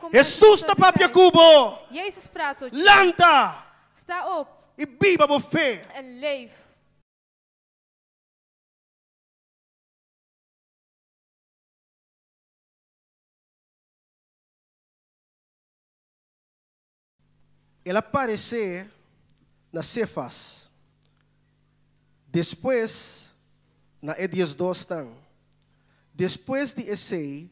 Komt uit de Hesus ta papia autoriteit. ku bo. Jezus praat tot je. Lanta Sta op i biba bo fe. en leef. El a paresé na Sefas, despues na e diesdosnan. Despues di esei,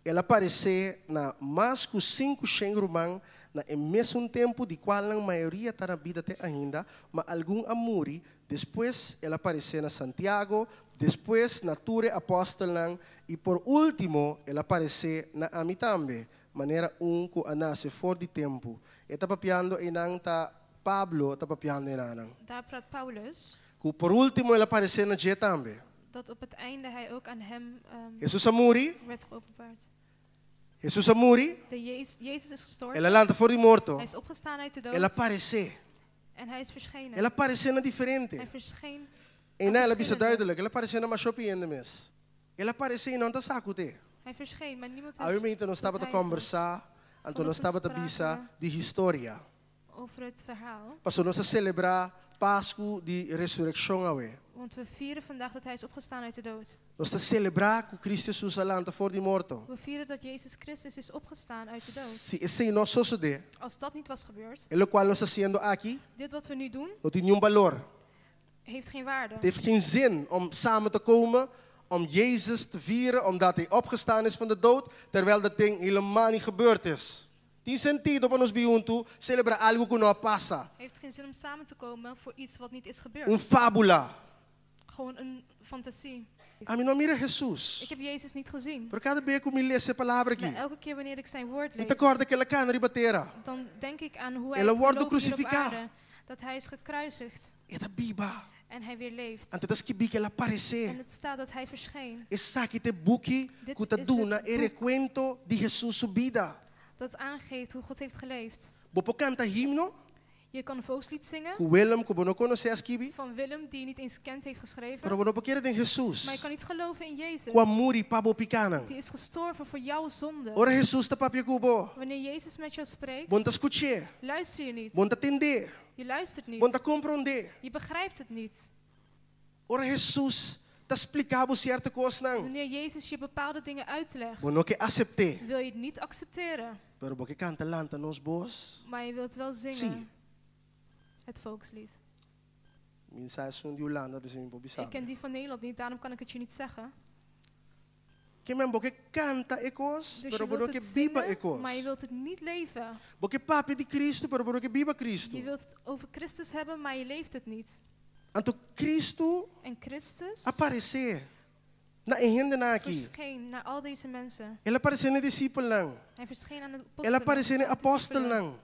el a paresé na mas ku sinkushen ruman na e mesun tempu, di kualnan mayoria ta na bida te ainda, ma algun a muri. Despues el a paresé na Santiago, despues na tur e apòstelnan, i por último el a paresé na ami tambe, Manera un ku a nase for di tempu. E ta papiando einan ta Pablo ta papiando einanan. Daar praat Paulus. Ku por último el a paresé na dje tambe. Dat op het einde hij ook aan hem Hesus a muri. werd geopenbaard. Hesus a muri. De Jezus is gestorven. El a lanta for di morto. Hij is opgestaan uit de dood. El a paresé. En hij is verschenen. El a paresé na diferente. Hij verscheen Einan aan el a bisa verschillende. duidelijk. El a paresé na masha hopi hende mes. El a paresé i nan ta sa ku t'e. Hij verscheen, maar niemand Awe wist mente nos dat tabata hij het was. kombersá, anto nos Vanochtend tabata spraken bisa we di historia. over het verhaal. Pasobra nos ta selebrá Pasku di Resurekshon awe. Want we vieren vandaag dat hij is opgestaan uit de dood. Nos ta selebrá ku Kristu Hesus a lanta for di morto. We vieren dat Jezus Christus is opgestaan uit de dood. Si esei no sosodé, Als dat niet was gebeurd, e lokual nos ta hasiendo aki dit wat we nu doen, no tin niun balor. heeft geen waarde. Het heeft geen zin om samen te komen om Jezus te vieren omdat hij opgestaan is van de dood, terwijl dat ding helemaal niet gebeurd is. Tin sentido pa nos bin huntu celebra algo cu no a pasa. Heeft geen zin om samen te komen voor iets wat niet is gebeurd. Un fabula. Gewoon een fantasie. Ami no a mira Hesus. Ik heb Jezus niet gezien. Pero cada bes cu mi lesa e palabra aki, Maar elke keer wanneer ik zijn woord mi lees, ta corda cu el a cana riba tera. dan denk ik aan hoe hij El a heeft wordo gelopen hier op crucifica. aarde. Dat hij is gekruisigd. E ta biba. En hij weer leeft. Anto ta skibí ku el a paresé. En het staat dat hij verscheen. Esaki ta e buki Dit ku ta is duna het e boek rekuento di Hesus su bida. Dat aangeeft hoe God heeft geleefd. Bo por kanta himno Je kan een volkslied zingen ku Willem ku bo no konosé a skibi, van Willem die je niet eens kent heeft geschreven. pero bo no por kere den Hesus Maar je kan niet geloven in Jezus. ku a muri pa bo pikanan. Die is gestorven voor jouw zonde. Ora Hesus ta papia ku bo, Wanneer Jezus met jou spreekt, bo no ta skuch'é, luister je niet. bo no ta tend'é, Je luistert bo no ta niet. komprondé. Je begrijpt het niet. Ora Hesus ta splika bo sierto kosnan, Wanneer Jezus je bepaalde dingen uitlegt, bo no ke asept'é, wil je het niet accepteren. pero bo ke kanta lanta nos bos. Maar je wilt wel zingen Sí. het volkslied. Mi n sa esun di Hulanda, p'esei mi por bisa. Ik ken die van Nederland niet, daarom kan ik het je niet zeggen. Ke men bo ke kanta e kos, Dus pero je bo no wilt ke het biba e zingen, kos. maar je wilt het niet leven. Bo ke papia di Cristo, pero bo no ke biba Cristo. Je wilt het over Christus hebben, maar je leeft het niet. Anto Cristo En Christus a paresé na e hendenan aki. verscheen naar al deze mensen. El a paresé na e disipelnan. Hij verscheen aan de El a apostelen. paresé na e aan de discipelen. apòstelnan.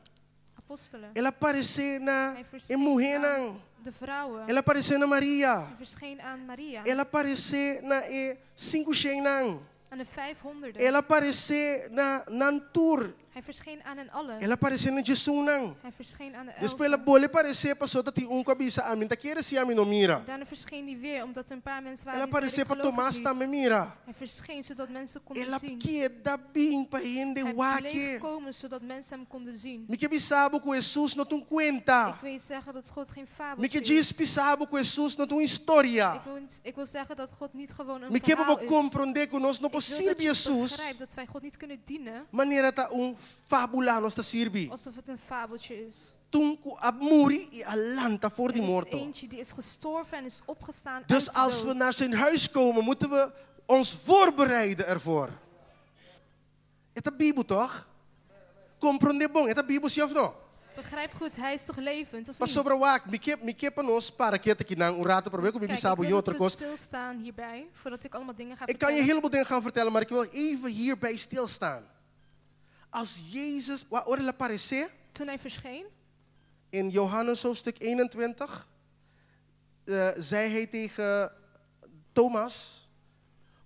Apostelen. El a paresé na Hij e verscheen muhénan. aan de vrouwen. El a paresé na Maria. Hij verscheen aan Maria. El a paresé na e sinkushennan. Aan de vijfhonderden. El a paresé na nan tur. Hij verscheen aan hen allen. El a paresé na diesunnan. Hij verscheen aan de Despues el a elfen. bolbe paresé pasobra tin un ku a bisa, Ami n' ta kere si ami no mira. Daarna verscheen hij weer, omdat er een paar mensen El waren a die zeiden, paresé ik pa geloof het Tomas niet. tambe mira. Hij verscheen zodat mensen konden El a zien. keda bin pa hende Hij wak bleef e. komen zodat mensen hem konden zien. Mi ke bisa bo ku Hesus no ta un kuenta. Ik wil je zeggen dat God geen Mi fabeltje ke djis is. bisa bo ku Hesus no ta un historia. Ik wil, niet- ik wil zeggen dat God niet gewoon een Mi ke pa verhaal bo is. komprondé ku nos no por Ik wil dat sirbi je Hesus begrijpt dat wij God niet kunnen dienen manera ta un fábula nos ta sirbi. alsof het een fabeltje is. Ta un ku a muri i a lanta for di Er is morto. eentje die is gestorven en is opgestaan Dus uit de als we dood. naar zijn huis komen, moeten we ons voorbereiden ervoor. E ta bibu toch? Komprondé bon, e ta bibu si òf no? Begrijp goed, hij is toch levend, of niet? Pasobra wak, mi ke mi ke pa nos para ketu akinan un ratu promé ku mi Kijk, bisa ik bo wil otro dat we kos. stilstaan hierbij, voordat ik allemaal dingen ga Ik kan je een vertellen. heleboel dingen gaan vertellen, maar ik wil even hierbij stilstaan. Als Jezus, wa ora el a paresé Toen hij verscheen, in Johannes hoofdstuk 21, eh, zei hij tegen Thomas,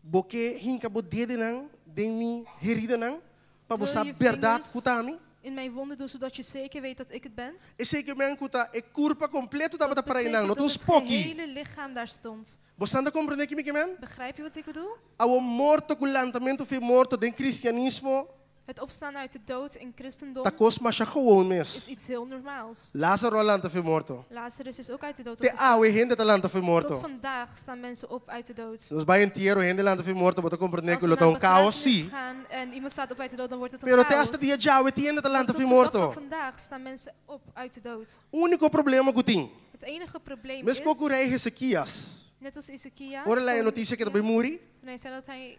Bo ke hinka bo dedenan den mi heridanan, pa bo Wil sa je bèrdat vingers ku ta ami? in mijn wonden doen, zodat je zeker weet dat ik het ben? Esei ke men ku ta e kurpa kompleto Dat tabata para einan, betekent no dat ta un het spoki. gehele lichaam daar stond. Bo ta komprondé kiko mi ke men? Begrijp je wat ik bedoel? Awor morto ku lantamentu for di morto den kristianismo. Het opstaan uit de dood in christendom ta kos masha gewoon is mes. iets heel normaals. Lázaro a lanta for di morto. Lazarus is ook uit de dood Te opgestaan. awe hende ta lanta for di Tot morto. vandaag staan mensen op uit de dood. Nos bai entiero hende lanta for di morto, bo ta komprendé Als ku we lo naar ta un een kaos, begrafenis sí. gaan en iemand staat op uit de dood, dan wordt het een Pero te chaos. hasta dia djawe tin hende ta Maar lanta tot for de di dag van morto. vandaag staan mensen op uit de dood. Úniko problema ku tin. Het enige probleem Meskos ku is, rei Hezekias. net als Ezekias, Ora el a haña koning notisia ku e ta bai Ezekias, muri. toen hij zei dat hij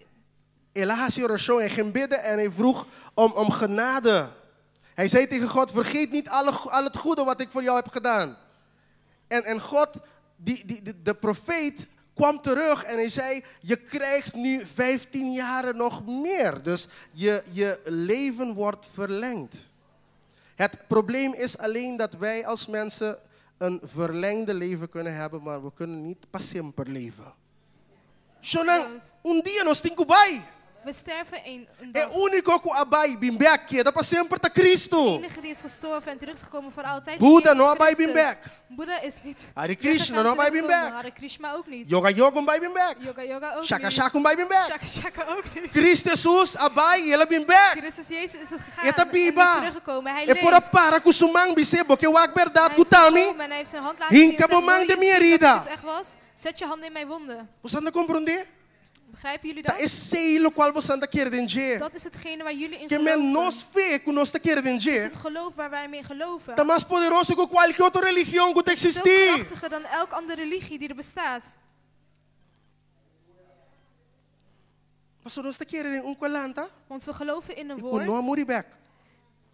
El a hasi orashon, hij ging bidden en hij vroeg om genade. Hij zei tegen God, vergeet niet al het goede wat ik voor jou heb gedaan. En God, de profeet, kwam terug en hij zei, je krijgt nu 15 jaren nog meer. Dus je leven wordt verlengd. Het probleem is alleen dat wij als mensen een verlengde leven kunnen hebben, maar we kunnen niet pa semper leven. Shonan, un dia nos tin ku bai. We sterven een E dag. úniko ku a bai, bin bèk, keda pa semper ta Cristo. De enige die is gestorven en terug is gekomen voor altijd. Boeddha Jezus no a bai bin Christus. bèk. Boeddha is niet Hare Krishna weggegaan, no a bai bin teruggekomen. bèk. Hare Krishna ook niet. Yoga Yoga n' bai bin bèk. Yoga Yoga ook Shaka niet. Shaka n' bai bin bèk. Shaka Shaka ook niet. Cristo Jesus a bai i el a bin bèk. Christus Jezus is het gegaan E ta en weer biba. teruggekomen. Hij E por a leeft. para ku su man bis'é, bo ke wak bèrdat Hij ku is ta mi. gekomen en hij heeft zijn hand laten zien. Hinka en bo zei, man wil den je mi zien dat herida. ik het echt was? Zet je handen in mijn wonden. Boso ta komprondé? Begrijpen jullie Ta dat? esei lokual boso ta kere den dje. Dat is hetgene waar jullie in Ke men geloven. nos fe ku nos ta kere den Het is dje. het geloof waar wij mee geloven. Ta mas poderoso ku kualke otro religion ku ta Het is veel eksistí. krachtiger dan elke andere religie die er bestaat. Pasobra nos ta kere den un ku a lanta Want we geloven in een i ku no a woord muri bèk.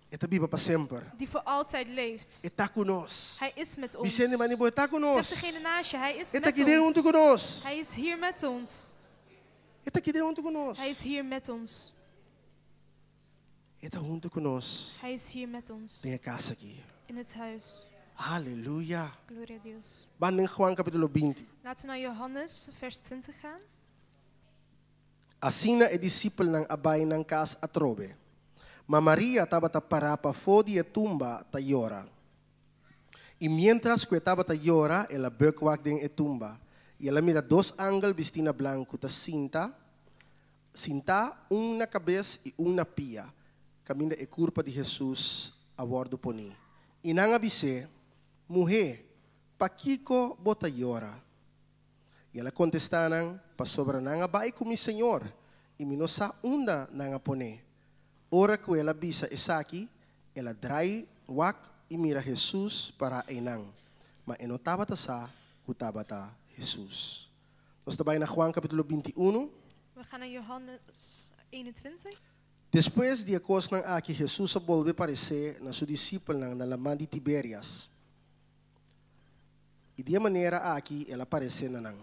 E ta biba pa semper. die voor altijd leeft. E ta ku nos. Hij is met ons. Bisa hende banda di bo, e ta ku Zeg nos. degene naast je, hij is E ta met aki den ons. huntu ku nos. Hij is hier met ons. E ta aki den huntu ku nos. Hij is hier met ons. E ta huntu ku nos. Hij is hier met ons. Den e kas aki. In het huis. Aleluya. Gloria a Dios. Ban den Juan kapítulo 20. Laten we naar Johannes, vers 20 gaan. Asina e disipelnan a bai nan kas atrobe. Ma Maria tabata pará pafó di e tumba ta yora. I mientras ku e tabata yora, el a bùk wak den e tumba. I el a mira dos angel bistí na blanku ta sinta, sintá un na kabes i un na pia, kaminda e kurpa di Hesus a wòrdu poní. I nan a bis'é, Muhé, pakiko bo ta yora? I el a kontestá nan, Pasobra nan a bai ku mi Señor, i mi no sa unda nan a pon'é. Ora ku el a bisa esaki, el a drai wak i mira Hesus pará einan, ma e no tabata sa ku tabata Hesus. Nos ta bai na Juan kapítulo 21. We gaan naar Johannes 21. Despues di e kosnan aki Hesus a bolbe paresé na su disipelnan na laman di Tiberias. I di e manera aki el a paresé na nan.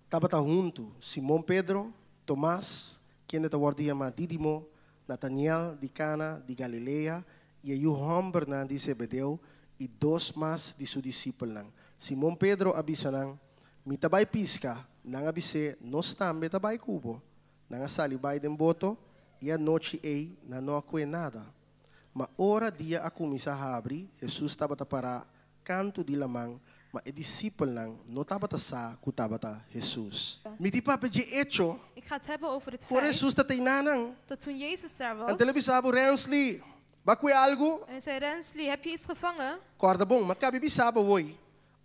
Tabata huntu Simon Pedro, Tomas, kende ta wòrdu yamá Didimo, Nataniel di Kana di Galilea i e yu hòmbernan di Zebedeo i dos mas di su disipelnan. Simon Pedro a bisa nan, Mi ta bai piska. Nan a bis'é, Nos tambe ta bai ku bo. Nan a sali bai den boto, i e anochi ei nan no a kue nada. Ma ora dia a kuminsá habri, Hesus tabata pará kantu di laman, ma e disipelnan no tabata sa ku tabata Hesus. Mi di papia dje echo Ik ga het hebben over het ku ora feit Hesus ta teiná nan. dat toen Jezus daar was, Anto el a bisa bo, Rensly, b'a kue algu? en hij zei, Rensly, heb je iets gevangen? Kòrda bon, m'a kaba di bisa bo woi.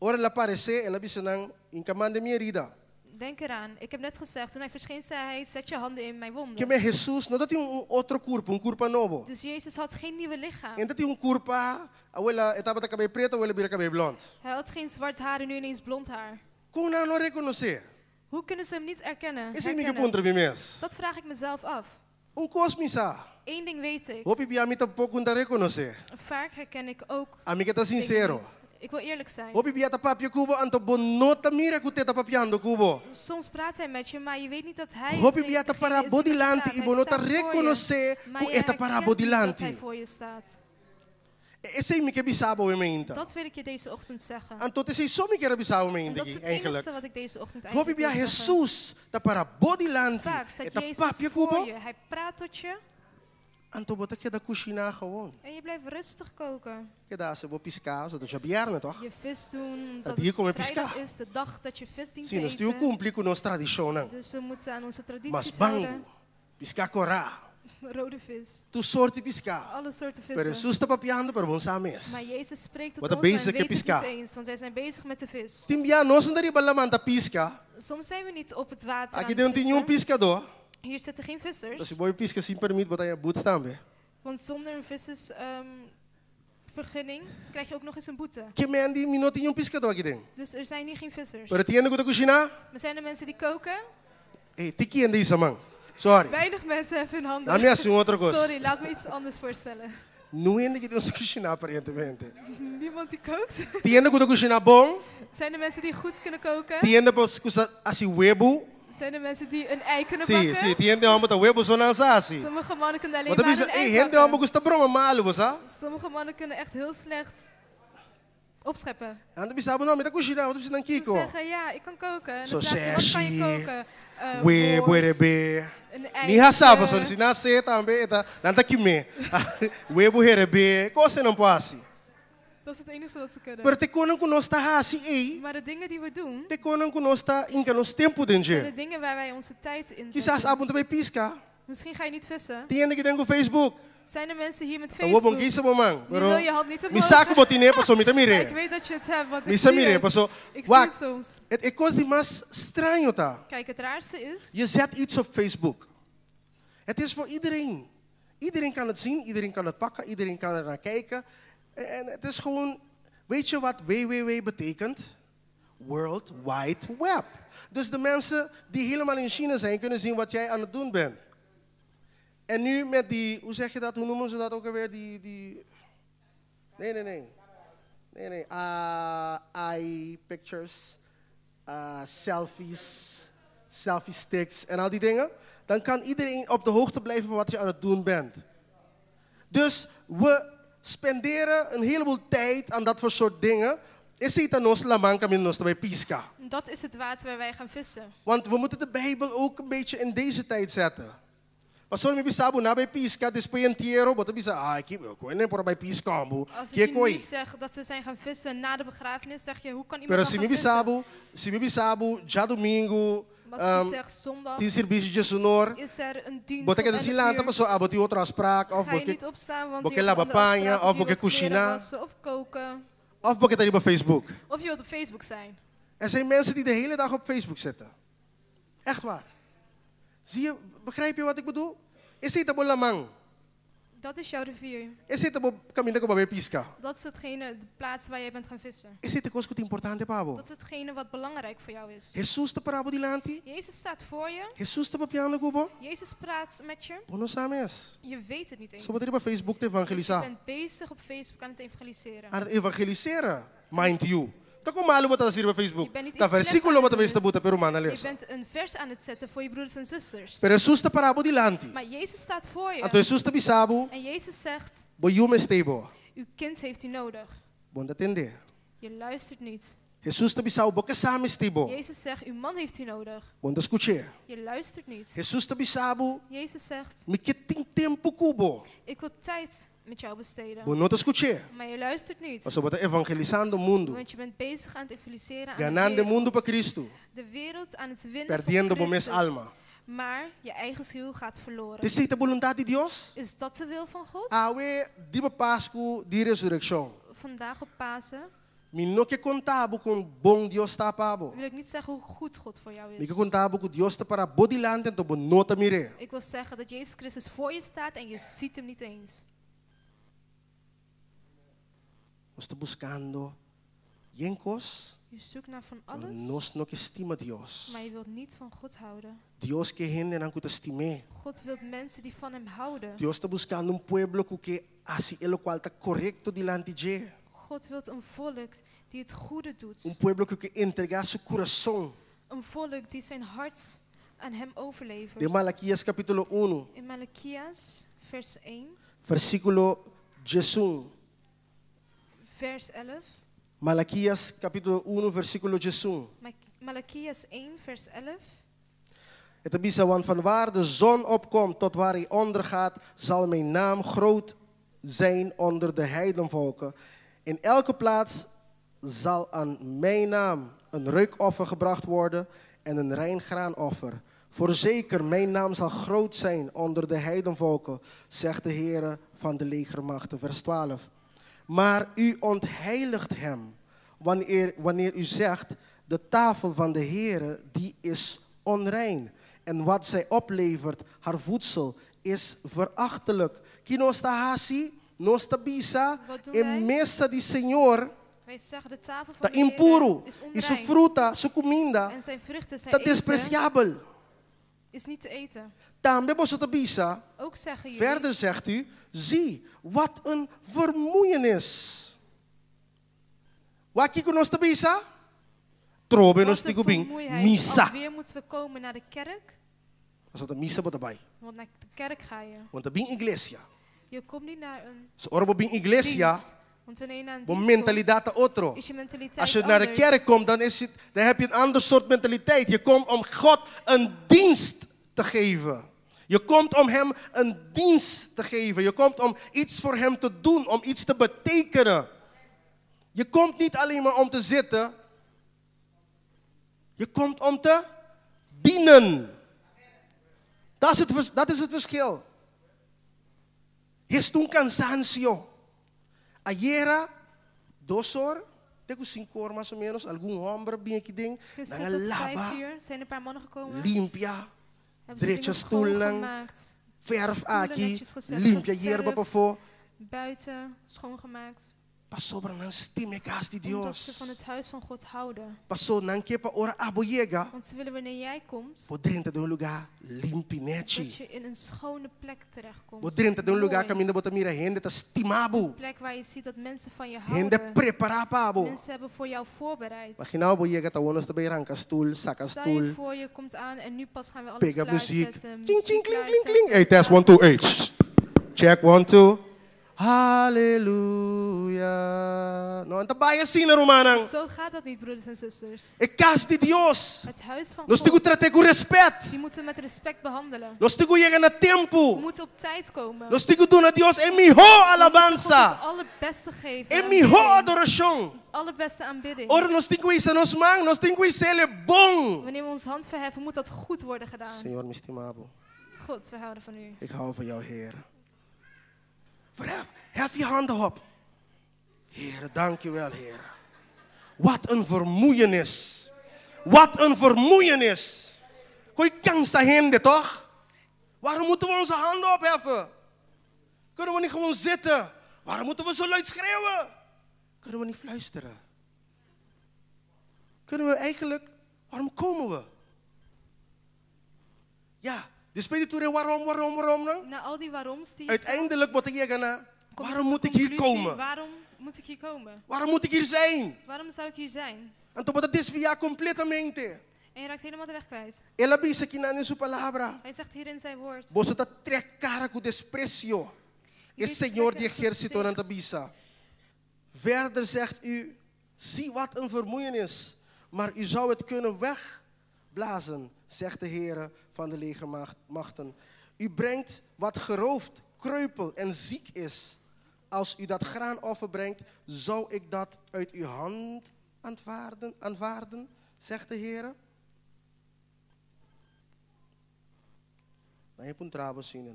Ora el a paresé, el a bisa nan, Hinka man den mi herida. Denk eraan, ik heb net gezegd, toen hij verscheen zei hij, zet je handen in mijn wonden. Ke men Hesus no tatin un otro kurpa, un kurpa nobo. Dus Jezus had geen nieuwe lichaam. E n' tatin un kurpa, awor e tabata kabei pretu, awor el a bira kabei blònt. Hij had geen zwart haar en nu ineens blond haar. Kon nan no rekonosé? Hoe kunnen ze hem niet erkennen? Esei mi ke herkennen? puntra mi mes. Dat vraag ik mezelf af. Un kos mi sa. Eén ding weet ik. Hopi bia mi tampoko n' ta rekonosé. Vaak herken ik ook Ami ke ta dingen sinsero. niet. Ik wil eerlijk zijn. Hopi bia ta papia ku bo, anto bo no ta mira ku t'e ta papiando ku bo. Soms praat hij met je, maar je weet niet dat hij Hopi degene bia ta para is bo die met je dilanti praat. i Hij bo no ta staat voor je, rekonosé maar ku je e ta para herkent bo niet dat dilanti. hij voor je staat. Esei mi ke bisa bo awe mainta. Dat wil ik je deze ochtend zeggen. Anto t'esei so mi kier a bisa bo En mainta dat is aki, het eigenlijk. enigste wat ik deze ochtend Hopi eigenlijk bia wil zeggen. Hesus ta para bo dilanti, Vaak e staat ta Jezus papia ku voor bo. je. Hij praat tot je Anto bo ta keda kushiná gewoon. en je blijft rustig koken. Keda hasi bo piská, so ta djabièrnè tòg? Je vis doen, Dat dat hier het come vrijdag piská. is, de dag dat je vis dient Si, te nos tin eten. kumpli ku nos tradishonnan. Dus we moeten aan onze Mas tradities bangu, houden. piská korá. Rode vis. Tur sorto di piská. Alle soorten Pero vissen. Hesus ta papiando, pero bo n' sa mes. Maar Jezus spreekt tot Wat een ons, maar bezig wij weten het piska. niet eens, want wij zijn bezig met de vis. Tin bia nos n' ta riba laman ta piska. Soms zijn we niet op het water Aki aan den het n' tin niun vissen. piskadó. Hier zitten geen vissers. Si bo piska sin pèrmit, bo ta haña boete tambe. Want zonder een vissersvergunning krijg je ook nog eens een boete. Ke men di mi no tin niun piskadó aki den. Dus er zijn hier geen vissers. Pero tin hende ku ta kushiná? Maar zijn er mensen die koken? Ei, tiki hende hisa man. Sorry. Weinig mensen heffen hun handen. Laga mi hasi un otro kos. Sorry, laat me iets anders voorstellen. Niun hende aki den ta kushiná aparentemente. Niemand die kookt? Tin hende ku ta kushiná bon? Zijn er mensen die goed kunnen koken? Tin hende ku sa hasi webu? Zijn er mensen die een ei kunnen Si, bakken? si, tin hende hòmber ta webu so nan sa hasi. Sommige mannen kunnen alleen Bo ta maar bisa, een ei ei, hende bakken. hòmber gusta broma malu, bo sa? Sommige mannen kunnen echt heel slecht opscheppen. Nan ta bisa bo, no, mi ta kushiná, bo ta bisa nan Ze kiko. zeggen, ja, ik kan koken. En So dan vraag je, wat kan je sashi, koken? Eh, Webu, worst, herebé. een Ni hasa, eitje. pasobra si nan sa tambe, e ta, nan ta kim'é. Webu herebé, kos nan por hasi. Dat is het enige wat ze kunnen. Pero ta kosnan ku nos ta hasi ei, Maar de dingen die we doen, ta kosnan ku nos ta hinka nos tempu den zijn dje. de dingen waar wij onze tijd in Kisas zetten. abo n' ta bai piska. Misschien ga je niet vissen. Tin hende aki den ku Facebook. Zijn er mensen hier met Awor bo n' Facebook? hisa bo man. Nu Pero wil je hand niet mi omhoog. sa ku bo tin'é paso mi ta Maar ik mir'é. weet dat je het hebt, want Mi ik sa zie mir'é, het. paso. Ik zie Wacht, het soms. e e kos di mas straño ta. Kijk, het raarste is, Je zet iets op Facebook. Het is voor iedereen. Iedereen kan het zien, iedereen kan het pakken, iedereen kan er naar kijken. En het is gewoon, weet je wat www betekent? World Wide Web. Dus de mensen die helemaal in China zijn, kunnen zien wat jij aan het doen bent. En nu met die, hoe zeg je dat, hoe noemen ze dat ook alweer? Die, die, nee, nee, nee. Nee, nee, eye pictures, selfies, selfie sticks en al die dingen. Dan kan iedereen op de hoogte blijven van wat je aan het doen bent. Dus we spenderen een heleboel tijd aan dat voor soort dingen. Esei ta nos laman kaminda nos ta bai piska. dat is het water waar wij gaan vissen. Want we moeten de Bijbel ook een beetje in deze tijd zetten. Maar sorry, mi bisa bo nan a bai piska, despues entiero, bo ta bisa, ah, ki, kon nan por a bai piska, bo, Als ik ki je nu koi. zeg dat ze zijn gaan vissen na de begrafenis, zeg je, hoe kan iemand Pero dan si gaan mi vissen? bisa bo, si mi bisa bo, djadumingu, Maar als ik um, zeg zondag tin servisio diesun'or, is er een dienst bo ta om keda sin 11 lanta, uur. paso abo tin otro afspraak, of Ga je bo ke, niet opstaan, want bo je ke hebt een laba andere paña, afspraak, of of bo je ke wilt kleren kushiná. wassen, of koken. Of bo ke ta riba Facebook. Of je wilt op Facebook zijn. Er zijn mensen die de hele dag op Facebook zitten. Echt waar. Zie je, begrijp je wat ik bedoel? Esei ta bo laman. Dat is jouw rivier. Esei ta bo kaminda ku bo a bai piska. Dat is hetgene, de plaats waar jij bent gaan vissen. Esei ta kos ku ta importante pa bo. Dat is hetgene wat belangrijk voor jou is. Hesus ta pará bo dilanti. Jezus staat voor je. Hesus ta papiando ku bo. Jezus praat met je. Bo no sa mes. Je weet het niet eens. So bo ta riba Facebook te Want je evangelisá. bent bezig op Facebook aan het evangeliseren. Aan het evangeliseren, mind you. Ta kon malu bo ta hasi riba Facebook. Je bent niet Ta iets slechts versíkulo aan bo ta het besta doen. buta pa ruman Je lesa. bent een vers aan het zetten voor je broeders en zusters. Pero Hesus ta pará bo dilanti. Maar Jezus staat voor Anto je. Hesus ta bisa bo, En Jezus zegt, bo yu mester bo. uw kind heeft u nodig. Bo n' ta tende. Je luistert niet. Hesus ta bisa bo, bo kasá mester bo. Jezus zegt, uw man heeft u nodig. Bo n' ta skucha. Je luistert niet. Hesus ta bisa bo, Jezus zegt, mi ke tin tempu ku bo. ik wil tijd met jou besteden. Bo no ta skucha. Maar je luistert niet. Pasobra bo ta evangelisando mundu. Want je bent bezig aan het evangeliseren aan de Ganando wereld. mundu pa Kristu. De wereld aan het winnen Perdiendo voor bo mes Christus. alma. Maar je eigen ziel gaat verloren. Esei ta boluntat di Dios? Is dat de wil van God? Awe riba Pasku di Resurekshon. Vandaag op Pasen Mi no ke konta bo kon bon Dios ta pa bo. wil ik niet zeggen hoe goed God voor jou Mi is. ke konta bo ku Dios ta pará bo dilanti anto bo no ta mir'é. Ik wil zeggen dat Jezus Christus voor je staat en je ziet hem niet eens. Nos ta buskando yen kos, Je zoekt naar van pero alles, nos no ke stima Dios. maar je wilt niet van God houden. Dios ke hendenan ku ta stim'é. God wil mensen die van hem houden. Dios ta buskando un pueblo ku ke hasi e lokual ta korekto dilanti dje. God wil een volk die het goede doet. Un pueblo ku ke entregá su kurason. Een volk die zijn hart aan hem overlevert. Den Malakias kapítulo 1, In Malachias, vers 1, versíkulo 11. vers 11. Malakias kapítulo 1, versíkulo 11. Malachias 1, vers 11. E ta bisa, want van waar de zon opkomt tot waar hij ondergaat, zal mijn naam groot zijn onder de heidenvolken. In elke plaats zal aan mijn naam een reukoffer gebracht worden en een rein graanoffer. Voorzeker, mijn naam zal groot zijn onder de heidenvolken, zegt de Heere van de legermachten. Vers 12. Maar u ontheiligt hem wanneer u zegt, de tafel van de Heere, die is onrein. En wat zij oplevert, haar voedsel, is verachtelijk. Ki nos ta hasi, nos ta bisa, Wat doen e wij? mesa di Señor Wij zeggen de tafel ta van de Heere impuru. is I su onrein. fruta, su kuminda, En zijn vruchten, zijn ta eten, despresiabel. is niet te eten. Tambe boso ta bisa, Ook zeggen jullie, verder zegt u, zie, wat een vermoeienis. Wak kiko nos ta bisa? Trobe nos wat een tin ku bin, vermoeidheid. misa. Alweer moeten we komen naar de kerk, Paso ta misa bo ta bai. want naar de kerk ga je. Want ta bin iglesia. Je komt niet naar een So ora bo bin iglesia, dienst, want wanneer je naar een bo dienst mentalidat ta otro. komt, is je mentaliteit Als je naar de anders. kerk komt, dan heb je een ander soort mentaliteit. Je komt om God een dienst te geven. Je komt om Hem een dienst te geven. Je komt om iets voor Hem te doen, om iets te betekenen. Je komt niet alleen maar om te zitten. Je komt om te dienen. Dat is het verschil. Is un cansancio. Ayera, 2 or, te ku 5 or mas o menos, algun hòmber bin aki den, Gisteren nan tot laba, 5 uur zijn er een paar mannen gekomen. limpia, Hebben ze drecha dingen stoelen, schoongemaakt. verf Stoelen aki, netjes gezet, limpia yerba geverfd. pafó, Buiten schoongemaakt. pasobra nan stima e kas di Omdat ze Dios. van het huis van God houden. Paso nan ke pa ora abo yega, Want ze willen wanneer jij komt, bo drenta den un lugá limpi dat nechi. je in een schone plek terechtkomt. Bo drenta den un lugá Mooi. kaminda bo ta mira hende ta stima bo. Een plek waar je ziet dat mensen van je Hende houden. prepará pa bo. Mensen hebben voor jou voorbereid. Imaginá bo yega ta nos ta bai ranka stul, saka Stel je stul, voor, je komt aan en nu pas gaan we alles pega muziek. klaarzetten. Ching, ching, muziek kling, kling, kling. klaarzetten. Hey, test, 1, 2, 8. Check, 1, 2. Hallelujah. No, anto bai asina, rumannan. Zo gaat dat niet, broeders en zusters. E kas di Dios. Het huis van Nos tin ku God, trat'é ku rèspèt. die moeten we met respect behandelen. Nos tin ku yega na We tempu. moeten op tijd komen. Nos tin ku duna Dios e mihó We moeten God alabansa. het allerbeste geven. E mihó Aanbidding. adorashon. Allerbeste aanbidding. Ora nos tin ku hisa nos man, nos tin ku his'é bon. Wanneer we ons hand verheffen, moet dat goed worden gedaan. Señor, mi stima bo. God, we houden van u. Ik hou van jou, Heer. Verhef, hef je handen op. Heer, dank je wel, Heer. Wat een vermoeienis. Wat een vermoeienis. Koi kansa hende, toch? Waarom moeten we onze handen opheffen? Kunnen we niet gewoon zitten? Waarom moeten we zo luid schreeuwen? Kunnen we niet fluisteren? Kunnen we eigenlijk, waarom komen we? Ja, dus ben je toen waarom, waarom, waarom dan? Na al die waaroms die je stelt, Uiteindelijk moet ik hier gaan. kom je Waarom tot moet de ik hier conclusie, komen? Waarom moet ik hier komen? Waarom moet ik hier zijn? Waarom zou ik hier zijn? Anto bo ta desviá kompletamente. En je raakt helemaal de weg kwijt. El a bisa akinan den su palabra. Hij zegt hier in zijn woord. Boso ta trek kara ku despresio. E Jullie Señor di trekken het ehérsitonan gezicht. ta bisa. Verder zegt u, zie wat een vermoeienis. Maar u zou het kunnen wegblazen, zegt de Heer van de legermachten. U brengt wat geroofd, kreupel en ziek is. Als u dat graanoffer brengt, zou ik dat uit uw hand aanvaarden, zegt de Heer. Dan heb je een trabo zien, no?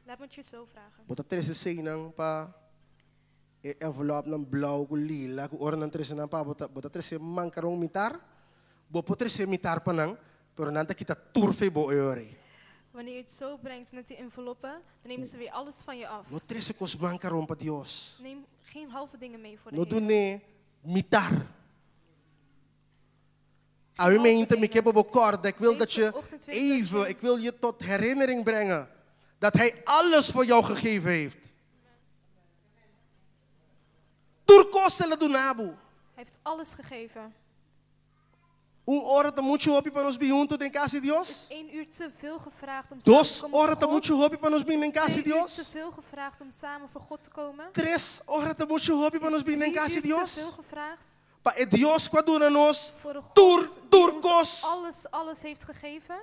Laat me het je zo vragen. Bo ta trese eseinan pa e envelop nan blou ku lila ku ora nan trese nan pa bo ta bo ta trese mankaron mitar. Bo por trese mitar pa nan, pero nan ta kita tur fo'i bo e ora ei. Wanneer je het zo brengt met die enveloppen, dan nemen ze weer alles van je af. No trese kos mankaron pa Dios. Neem geen halve dingen mee voor de No Heer. dun'é mitar. Awe mainta mi ke pa bo kòrda, ik wil dat Deze je ochtend wil ik dat even, je- ik wil je tot herinnering brengen dat Hij alles voor jou gegeven heeft. Tur kos el a duna bo. Hij heeft alles gegeven. Un ora ta muchu hopi pa nos bin huntu den kas di Is Dios. 1 uur te veel gevraagd om samen Dos te komen ora voor ta God? muchu hopi pa nos bin den Is kas di 2 uur te Dios. veel gevraagd om samen voor God te komen? 3 ora ta muchu hopi pa nos bin den 3 kas di uur te Dios. veel gevraagd Pa e Dios ku a duna nos voor de God tur die tur ons kos. alles, alles heeft gegeven?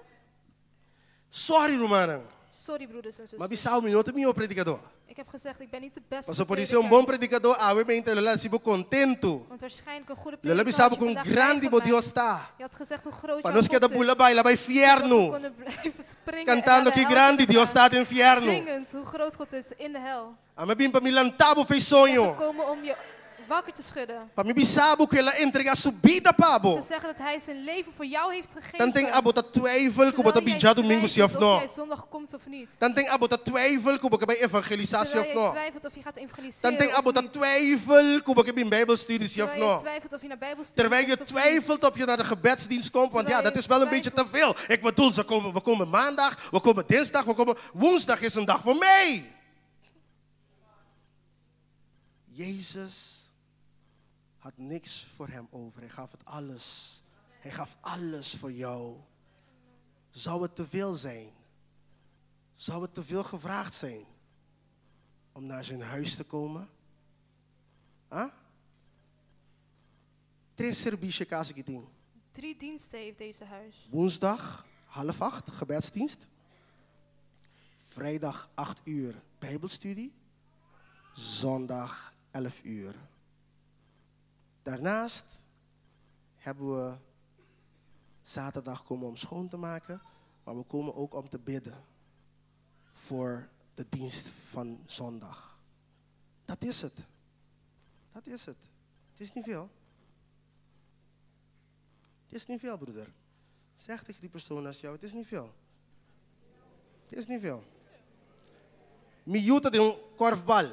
Sorry, rumannan. Sorry, broeders en M'a zusters. bisa mi no ta mihó predikadó. Ik heb gezegd, ik ben niet de beste Paso por un prediker. bon predikadó, awe mainta lo a hasi bo kontentu. Want waarschijnlijk een goede Lo a prediker bisa had bo je kon vandaag blij grandi bo gemaakt. Dios ta. Je had gezegd hoe groot Pa jouw nos keda God bula is. baila bai Dat we fièrnu. konden blijven springen en naar Kantando de ki hel grandi kunnen Dios gaan. ta den fièrnu. Zingend hoe groot God is in de hel. Ami a bin pa mi lanta bo for di Ik ben soño. gekomen om je wakker te schudden. Pa mi bisa bo ku el a entregá su bida pa bo. Te zeggen dat hij zijn leven voor jou heeft gegeven. Tanten abo ta twijfel ku bo ta Terwijl bin jij djadumingu si of twijfelt no. Of jij zondag komt of niet. Tanten abo ta twijfel ku bo ke bai evangelisashon Terwijl of jij no. twijfelt of je gaat evangeliseren Tanten of abo ta niet. twijfel ku bo ke bin bijbelstudie si of Terwijl je no. twijfelt of je naar bijbelstudie Terwijl je komt of niet. twijfelt of je naar de gebedsdienst komt, want ja, Terwijl dat je is wel een beetje te veel. Ik bedoel, ze komen, we komen maandag, we komen dinsdag, we komen woensdag is een dag voor mij. Jezus had niks voor hem over. Hij gaf het alles. Hij gaf alles voor jou. Zou het te veel zijn? Zou het te veel gevraagd zijn om naar zijn huis te komen? Huh? Tres servisio e kas aki tin. Drie diensten heeft deze huis. Woensdag, 7:30, gebedsdienst. Vrijdag, 8 uur, bijbelstudie. Zondag, 11 uur. Daarnaast hebben we zaterdag komen om schoon te maken, maar we komen ook om te bidden voor de dienst van zondag. Dat is het. Dat is het. Het is niet veel. Het is niet veel, broeder. Zeg tegen die persoon naast jou, het is niet veel. Het is niet veel. Mi yu ta den korfbal.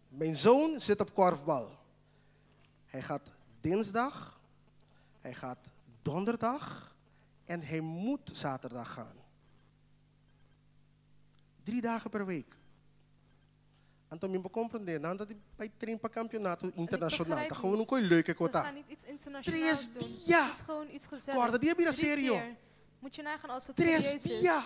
Mijn zoon zit op korfbal. Hij gaat dinsdag, hij gaat donderdag en hij moet zaterdag gaan. 3 dagen per week. Anto mi no por komprondé, nan ta bai train pa kampionato internashonal. begrijp Ta gewoon niet. un kos leuk Ze kota. gaan niet iets internationaals Tres doen. dia. Het is gewoon iets gezelligs. Korda dia bira Drie serio. keer. Moet je nagaan als het Tres serieus is. dia.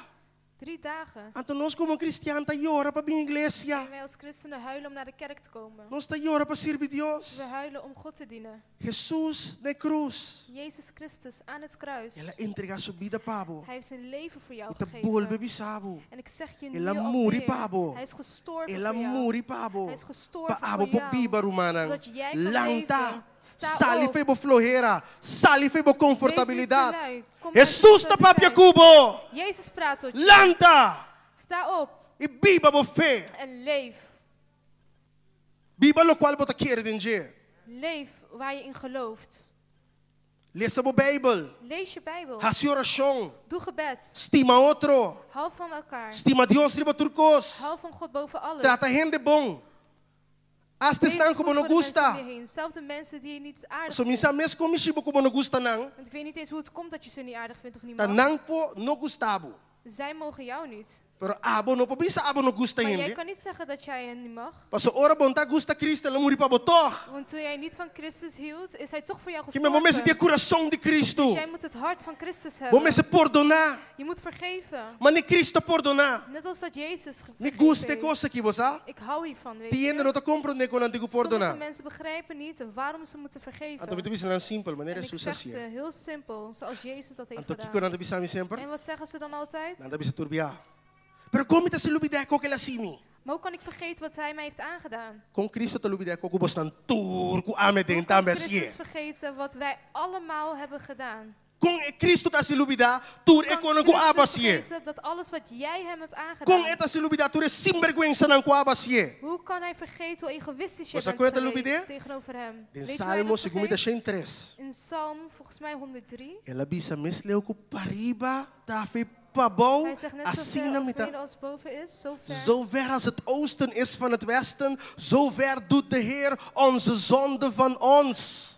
3 dagen. Anto nos komo kristian ta yora pa bin iglesia. En wij als christenen huilen om naar de kerk te komen. Nos ta yora pa sirbi Dios. We huilen om God te dienen. Jesus na krus. Jezus Christus aan het kruis. El a entregá su bida pa bo. Hij heeft zijn leven voor jou Mi ta gegeven. bolbe bisa bo. En ik zeg je El a nu muri alweer, pa bo. Hij is gestorven El a voor jou. muri pa bo. Hij is gestorven Pa abo voor por jou. biba rumannan. Zodat jij kan Lanta. leven. Sta Sali op. for di bo flohera. Sali for di bo komfortabilidat. Wees niet zo lui. Kom uit Jesus de ta papia comfortabiliteit. ku bo. Jezus praat tot je. Lanta. Sta op I biba bo fe. en leef. Biba lokual bo ta kere den dje. Leef waar je in gelooft. Lesa bo Bijbel. Lees je Bijbel. Hasi orashon. Doe gebed. Stima otro. Hou van elkaar. Stima Dios riba tur kos. Hou van God boven alles. Trata hende bon. Hasta Wees esnan goed ku bo no voor de mensen gusta. om je heen. Zelf de mensen die je niet aardig So mi sa vindt. mes kon mishi bo ku bo no gusta nan. Want ik weet niet eens hoe het komt dat je ze niet aardig vindt of niet Ta mag. nan por no gusta bo. Zij mogen jou niet. Pero abo no por bisa abo no gusta Maar jij hende. kan niet zeggen dat jij hen niet mag. Paso ora bo n' ta gusta Cristo, el a muri pa bo toch. Want toen jij niet van Christus hield, is hij toch voor jou Ke men bo mester gestorven. tin kurason di Cristo. Dus jij moet het hart van Christus Bo hebben. mester pordoná. Je moet vergeven. Manera Cristo a pordoná. Net als dat Jezus Mi vergeven gusta heeft. kos aki, bo sa? Ik hou hiervan, weet Tin hende je. no ta komprondé kon nan tin ku Sommige pordoná. mensen begrijpen niet waarom ze moeten vergeven. Anto mi ta bisa nan simpel, manera En ik Jesus zeg a hasié. ze heel simpel, zoals Jezus dat heeft Anto kiko gedaan. nan ta bisa mi semper? En wat zeggen ze dan altijd? Nan ta bisa tur bia. Pero kon mi ta asina lubidá kos ku el a hasi mi? Maar hoe kan ik vergeten wat hij mij heeft aangedaan? Kon Cristo ta lubidá kos ku bosnan tur ku ami Hoe den kan tambe a hasié? Christus vergeten wat wij allemaal hebben gedaan? Kon Cristo ta asina lubidá tur Kan e kosnan ku Christus abo a hasié? vergeten dat alles wat jij hem hebt Kon aangedaan? e ta asina lubidá tur e sinbergwensanan ku abo a hasié? Hoe kan hij vergeten hoe egoïstisch jij Bo sa bent kon e ta geweest lubid'é? tegenover hem? Den Weet je hoe hij Salmo dat segun mi ta vergeet? 103. In Psalm, volgens mij 103. El a bisa mes leu ku pariba ta fo'i pabou, Hij zegt net zo ver asina als mi ta beneden als boven is, zo ver. Zo ver als het oosten is van het westen, zo ver doet de Heer onze zonde van ons.